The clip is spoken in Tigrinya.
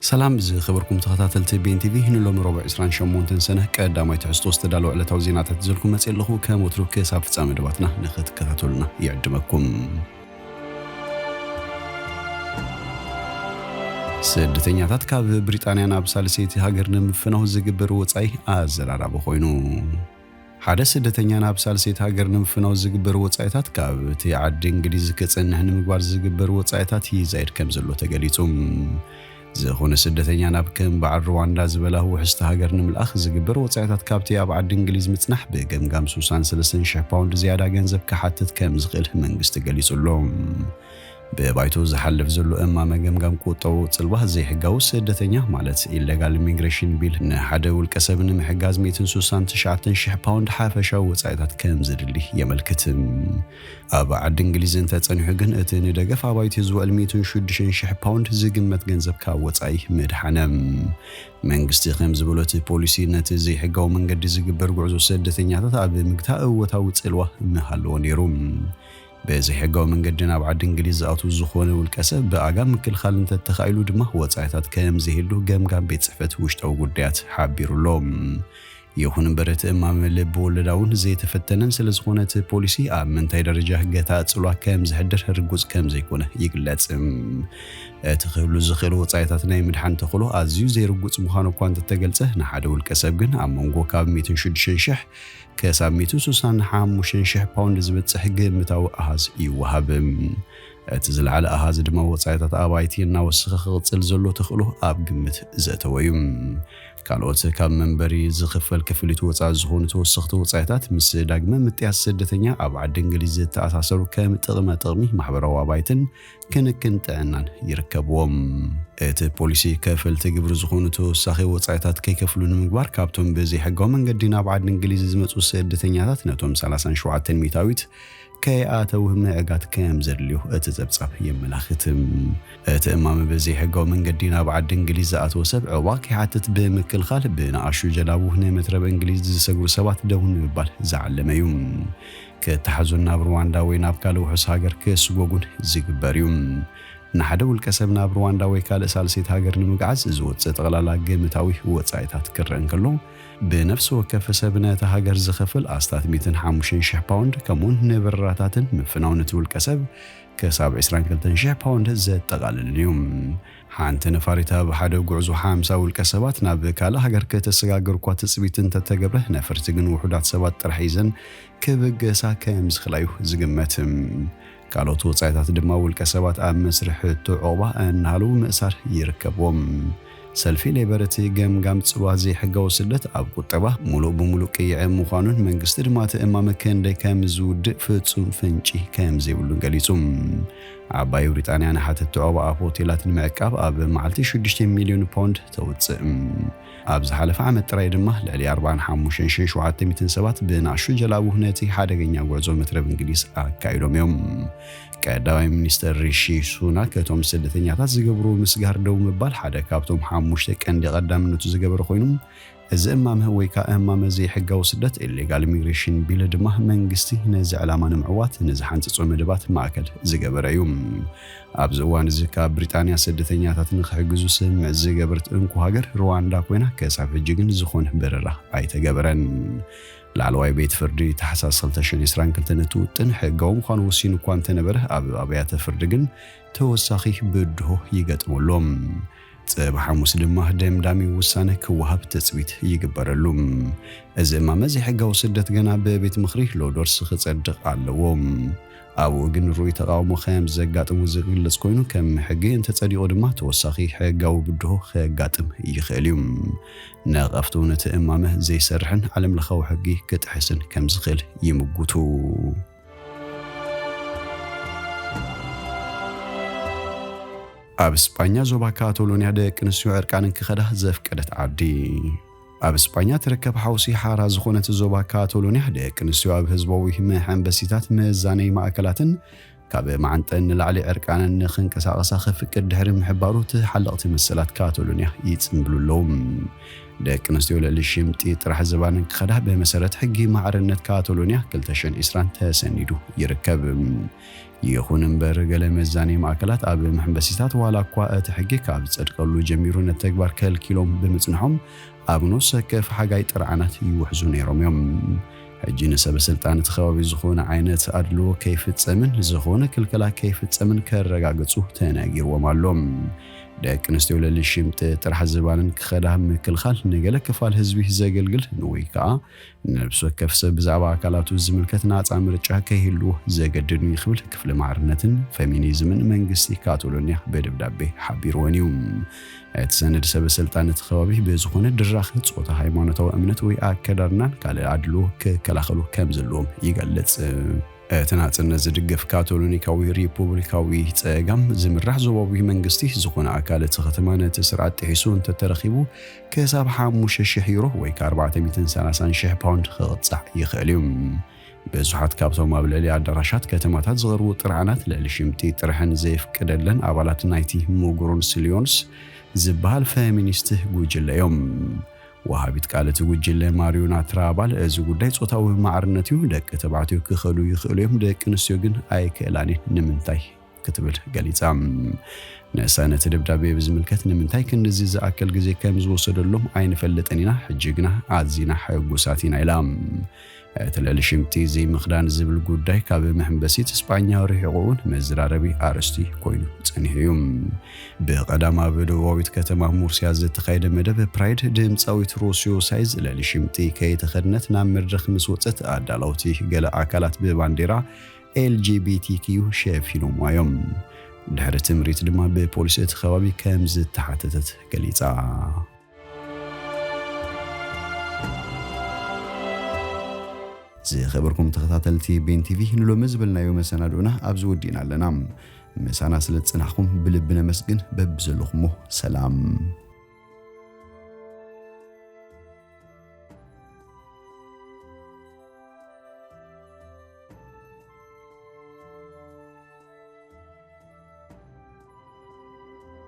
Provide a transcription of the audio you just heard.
ሰላም ዝኸበርኩም ተኸታተልቲ ቤን ቲቪ፣ ንሎሚ ረቡዕ ዕስራን ሸሞንተን ሰነ ቀዳማይ ትሕዝቶ ዝተዳለወ ዕለታዊ ዜናታት ይዘልኩም መጽእ ኣለኹ። ከም ወትሩ ክሳብ ፍጻመ መደባትና ንኽትከታተሉና ይዕድመኩም። ስደተኛታት ካብ ብሪጣንያ ናብ ሳልሰይቲ ሃገር ንምፍናው ዝግበር ወጻኢ ኣዘራራቢ ኮይኑ። ሓደ ስደተኛ ናብ ሳልሰይቲ ሃገር ንምፍናው ዝግበር ወጻኢታት ካብቲ ዓዲ እንግሊዝ ክጸንሕ ንምግባር ዝግበር ወጻኢታት ይዛይድ ከም ዘሎ ተገሊጹ። ዝኾነ ስደተኛ ናብ ከም በዓል ሩዋንዳ ዝበላ ውሕስቲ ሃገር ንምልኣኽ ዝግበር ወጻኢታት ካብቲ ኣብ ዓዲ እንግሊዝ ምጽናሕ ብገምጋም ስሳን ሰለስተን ሽሕ ፓውንድ ዝያዳ ገንዘብ ክሓትት ከም ዝኽእል መንግስቲ ገሊጹ ኣሎ። ብባይቶ ዝሓልፍ ዘሎ እማመ ገምጋም ቁጠባዊ ጽልዋ ዘይሕጋዊ ስደተኛ ማለት ኢሌጋል ኢሚግሬሽን ቢል ንሓደ ውልቀ ሰብ ንምሕጋዝ ሚእትን ስሳን ትሽዓተን ሽሕ ፓውንድ ሓፈሻዊ ወጻኢታት ከም ዘድሊ የመልክት። ኣብ ዓዲ እንግሊዝ እንተጸኒሑ ግን እቲ ንደገፍ ኣባይቲ ዝውዕል ሚእትን ሽዱሽተን ሽሕ ፓውንድ ዝግመት ገንዘብ ካብ ወጻኢ ምድሓነ። መንግስቲ ከም ዝበሎ እቲ ፖሊሲ ነቲ ዘይሕጋዊ መንገዲ ዝግበር ጉዕዞ ስደተኛታት ኣብ ምግታእ እወታዊ ጽልዋ ምሃለዎ ነይሩ። ብዘይሕጋዊ መንገዲ ናብ ዓዲ እንግሊዝ ዝኣቱ ዝኾነ ውልቀ ሰብ ብኣጋ ምክልኻል እንተተኻኢሉ ድማ ወጻኢታት ከም ዘይህሉ ገምጋም ቤት ጽሕፈት ውሽጣዊ ጉዳያት ሓቢሩ ኣሎ። ይኹን እምበር እቲ እማመ ልቢ ወለዳ እውን ዘይተፈተነን ስለ ዝኾነ እቲ ፖሊሲ ኣብ ምንታይ ደረጃ ገታ ጽልዋ ከም ዝሕድር ርጉጽ ከም ዘይኮነ ይግለጽ። እቲ ክህሉ ዝኽእል ወጻኢታት ናይ ምድሓን ተኽእሎ ኣዝዩ ዘይርጉጽ ምዃኑ እኳ እንተተገልጸ፣ ንሓደ ውልቀ ሰብ ግን ኣብ መንጎ ካብ ሚእትን ሽዱሽተን ሽሕ ክሳብ ሚእትን ስሳን ሓሙሽተን ሽሕ ፓውንድ ዝበጽሕ ግምታዊ ኣሃዝ ይወሃብ። እቲ ዝለዓለ ኣሃዝ ድማ ወጻኢታት ኣባይቲ እናወሰኸ ክቕጽል ዘሎ ተኽእሎ ኣብ ግምት ዘእተወ እዩ። ካልኦት ካብ መንበሪ ዝኽፈል ክፍሊት ወጻኢ ዝኾኑ ተወሰኽቲ ወጻኢታት ምስ ዳግመ ምጥያስ ስደተኛ ኣብ ዓዲ እንግሊዝ ዝተኣሳሰሩ ከም ጥቕመ ጥቕሚ ማሕበራዊ ኣባይትን ክንክን ጥዕናን ይርከብዎም። እቲ ፖሊሲ ከፈልቲ ግብሪ ዝኾኑ ተወሳኺ ወጻኢታት ከይከፍሉ ንምግባር ካብቶም ብዘይሕጋዊ መንገዲ ናብ ዓዲ እንግሊዝ ዝመጹ ስደተኛታት ነቶም ሰላሳን ሸውዓተን ሚእታዊት ከይኣተው ምዕጋት ከም ዘድልዮ እቲ ጸብጻብ የመላኽት። እቲ እማመ ብዘይሕጋዊ መንገዲ ናብ ዓዲ እንግሊዝ ዝኣተወ ሰብ ዕቑባ ከይሓትት ብምክልኻል ብንኣሽቱ ጀላቡ ንመትረብ እንግሊዝ ዝሰግሩ ሰባት ደው ንምባል ዝዓለመ እዩ። ክተሓዙን ናብ ሩዋንዳ ወይ ናብ ካልእ ውሑስ ሃገር ክስጎጉን ዝግበር እዩ። ንሓደ ውልቀ ሰብ ናብ ሩዋንዳ ወይ ካልእ ሳልሰይቲ ሃገር ንምግዓዝ ዝወጽእ ጠቕላላ ግምታዊ ወጻኢታት ክረአ እንከሎ፣ ብነፍሲ ወከፍ ሰብ ነታ ሃገር ዝኸፍል ኣስታት ሚእትን ሓሙሽተን ሽሕ ፓውንድ፣ ከምኡውን ንበረራታትን ምፍናው ነቲ ውልቀ ሰብ ክሳብ ዕስራን ክልተን ሽሕ ፓውንድ ዘጠቓልልን እዩ። ሓንቲ ነፋሪት ኣብ ሓደ ጉዕዞ ሓምሳ ውልቀ ሰባት ናብ ካልእ ሃገር ከተሰጋግር እኳ ትጽቢት እንተተገብረ፣ ነፈርቲ ግን ውሑዳት ሰባት ጥራሕ ሒዘን ክብገሳ ከም ዝኽእላ እዩ ዝግመት። ካልኦት ወጻኢታት ድማ ውልቀ ሰባት ኣብ መስርሕ ሕቶ ዑቕባ እናሃለዉ ምእሳር ይርከብዎም። ሰልፊ ሌበር እቲ ገምጋም ጽልዋ ዘይሕጋዊ ስደት ኣብ ቁጠባ ሙሉእ ብሙሉእ ቅይዐ ምዃኑን መንግስቲ ድማ እቲ እማመ ክንደይ ከም ዝውድእ ፍጹም ፍንጪ ከም ዘይብሉን ገሊጹ። ዓባይ ብሪጣንያ ንሓተቲ ዑቕባ ኣብ ሆቴላት ንምዕቃብ ኣብ መዓልቲ ሽዱሽተ ሚልዮን ፓውንድ ተውጽእ። ኣብ ዝሓለፈ ዓመት ጥራይ ድማ ልዕሊ ኣርባዓን ሓሙሽተን ሽሕን ሸውዓተ ሚእትን ሰባት ብንኣሽቱ ጀላቡ ነቲ ሓደገኛ ጉዕዞ መትረብ እንግሊዝ ኣካይዶም እዮም። ቀዳማይ ሚኒስተር ሪሺ ሱናክ እቶም ስደተኛታት ዝገብርዎ ምስጋር ደው ምባል ሓደ ካብቶም ሓሙሽተ ቀንዲ ቀዳምነቱ ዝገበረ ኮይኑ፣ እዚ እማመ ወይ ከኣ እማመ ዘይሕጋዊ ስደት፣ ኢሌጋል ኢሚግሬሽን ቢል፣ ድማ መንግስቲ ነዚ ዕላማ ንምዕዋት ንዝሓንጽጾ መደባት ማእከል ዝገበረ እዩ። ኣብዚ እዋን እዚ ካብ ብሪጣንያ ስደተኛታት ንኽሕግዙ ስምምዕ ዝገበረት እንኮ ሃገር ሩዋንዳ ኮይና፣ ክሳብ ሕጂ ግን ዝኾነ በረራ ኣይተገበረን። ላዕለዋይ ቤት ፍርዲ ታሕሳስ ክልተ ሽሕን ዕስራን ክልተን እቲ ውጥን ሕጋዊ ምዃኑ ወሲኑ እኳ እንተነበረ፣ ኣብ ኣብያተ ፍርዲ ግን ተወሳኺ ብድሆ ይገጥመሎም። ጽባሕ ሓሙስ ድማ ደምዳሚ ውሳነ ክወሃብ ትጽቢት ይግበረሉ። እዚ እማመ ዘይሕጋዊ ስደት ገና ብቤት ምኽሪ ሎዶርስ ክጸድቕ ኣለዎ። ኣብኡ ግን ርኡይ ተቓውሞ ከም ዘጋጥሞ ዝግለጽ ኮይኑ፣ ከም ሕጊ እንተጸዲቑ ድማ ተወሳኺ ሕጋዊ ብድሆ ከጋጥም ይኽእል እዩ። ነቐፍቱ ነቲ እማመ ዘይሰርሕን ዓለም ለኻዊ ሕጊ ክጥሕስን ከም ዝኽእል ይምጉቱ። ኣብ ስጳኛ ዞባ ካቶሎንያ ደቂ ኣንስትዮ ዕርቃነን ክኸዳ ዘፍቀደት ዓዲ። ኣብ ስጳኛ ትርከብ ሓውሲ ሓራ ዝኾነት ዞባ ካቶሎንያ ደቂ ኣንስትዮ ኣብ ህዝባዊ መሐንበሲታት፣ መዛነዪ ማእከላትን ካብ ማዓንጠን ንላዕሊ ዕርቃነን ንክንቀሳቐሳ ከፍቅድ ድሕሪ ምሕባሩ፣ ተሓለቕቲ መሰላት ካቶሎንያ ይጽምብሉ ኣለዉ። ደቂ ኣንስትዮ ልዕሊ ሽምጢ ጥራሕ ዝባነን ክኸዳ ብመሰረት ሕጊ ማዕርነት ካቶሎንያ ክልተ ሽሕን ዕስራን ተሰኒዱ ይርከብ። ይኹን እምበር፣ ገለ መዛኒ ማእከላት ኣብ መሐንበሲታት፣ ዋላ እኳ እቲ ሕጊ ካብ ዝጸድቀሉ ጀሚሩ ነቲ ተግባር ከልኪሎም ብምጽንሖም፣ ኣብ ነፍሲ ወከፍ ሓጋይ ጥርዓናት ይውሕዙ ነይሮም እዮም። ሕጂ ንሰበ ስልጣን እቲ ከባቢ ዝኾነ ዓይነት ኣድልዎ ከይፍጸምን ዝኾነ ክልከላ ከይፍጸምን ከረጋግጹ ተነጊርዎም ኣሎ። ደቂ ኣንስትዮ ልዕሊ ሽምጢ ጥራሕ ዝባነን ክኸዳ ምክልኻል ንገለ ክፋል ህዝቢ ዘገልግል ወይ ከኣ ነብሲ ወከፍ ሰብ ብዛዕባ ኣካላቱ ዝምልከት ናጻ ምርጫ ከይህልዎ ዘገድድ እዩ ክብል ክፍሊ ማዕርነትን ፌሚኒዝምን መንግስቲ ካቶሎንያ ብደብዳቤ ሓቢርወን እዩ። እቲ ሰነድ ሰበ ስልጣን እቲ ከባቢ ብዝኾነ ድራኸ ጾታ፣ ሃይማኖታዊ እምነት ወይ ኣከዳድናን ካልእ ኣድልዎ ክከላኸሉ ከም ዘለዎም ይገልጽ። እቲ ናጽነት ዝድግፍ ካቶሎኒካዊ ሪፑብሊካዊ ጸጋም ዝምራሕ ዞባዊ መንግስቲ፣ ዝኾነ ኣካል እቲ ከተማ ነቲ ስርዓት ጥሒሱ እንተተረኺቡ ክሳብ ሓሙሽተ ሽሕ ዩሮ ወይ ከኣ ኣርባዕተ ሚእትን ሰላሳን ሽሕ ፓውንድ ክቕጻዕ ይኽእል እዩ። ብዙሓት ካብቶም ኣብ ልዕሊ ኣዳራሻት ከተማታት ዝቐርቡ ጥርዓናት ልዕሊ ሽምጢ ጥርሐን ዘየፍቅደለን ኣባላት ናይቲ ሙግሩንስ ሊዮንስ ዝበሃል ፌሚኒስት ጉጅለ እዮም። ወሃቢት ቃል እቲ ጉጅለ ማሪዮና ትራባል፣ እዚ ጉዳይ ጾታዊ ማዕርነት እዩ፣ ደቂ ተባዕትዮ ክኸዱ ይኽእሉ እዮም፣ ደቂ ኣንስትዮ ግን ኣይክእላን እየን። ንምንታይ? ክትብል ገሊጻ። ንሳ ነቲ ደብዳቤ ብዝምልከት ንምንታይ ክንድዚ ዝኣክል ግዜ ከም ዝወሰደሎም ኣይንፈልጥን ኢና፣ ሕጂ ግና ኣዚና ሕጉሳት ኢና ኢላ። እቲ ልዕሊ ሽምጢ ዘይምኽዳን ዝብል ጉዳይ ካብ መሐንበሲት ስጳኛ ርሒቑ እውን መዘራረቢ ኣርእስቲ ኮይኑ ጸኒሑ እዩ። ብቐዳም ኣብ ደቡባዊት ከተማ ሙርስያ ዝተኻየደ መደብ ፕራይድ፣ ድምጻዊት ሮሲዮ ሳይዝ ልዕሊ ሽምጢ ከይተኸድነት ናብ መድረኽ ምስ ወጸት፣ ኣዳለውቲ ገለ ኣካላት ብባንዴራ ኤልጂቢቲኪዩ ሸፊኖምዋ እዮም። ድሕሪ እቲ ምርኢት ድማ ብፖሊስ እቲ ከባቢ ከም ዝተሓተተት ገሊጻ። ዝኸበርኩም ተኸታተልቲ ቤን ቲቪ፣ ንሎሚ ዝበልናዮ መሰናድኦና ኣብዚ ወዲእና ኣለና። ምሳና ስለ ዝጸናሕኩም ብልቢ ነመስግን። በብዘለኹሞ ሰላም።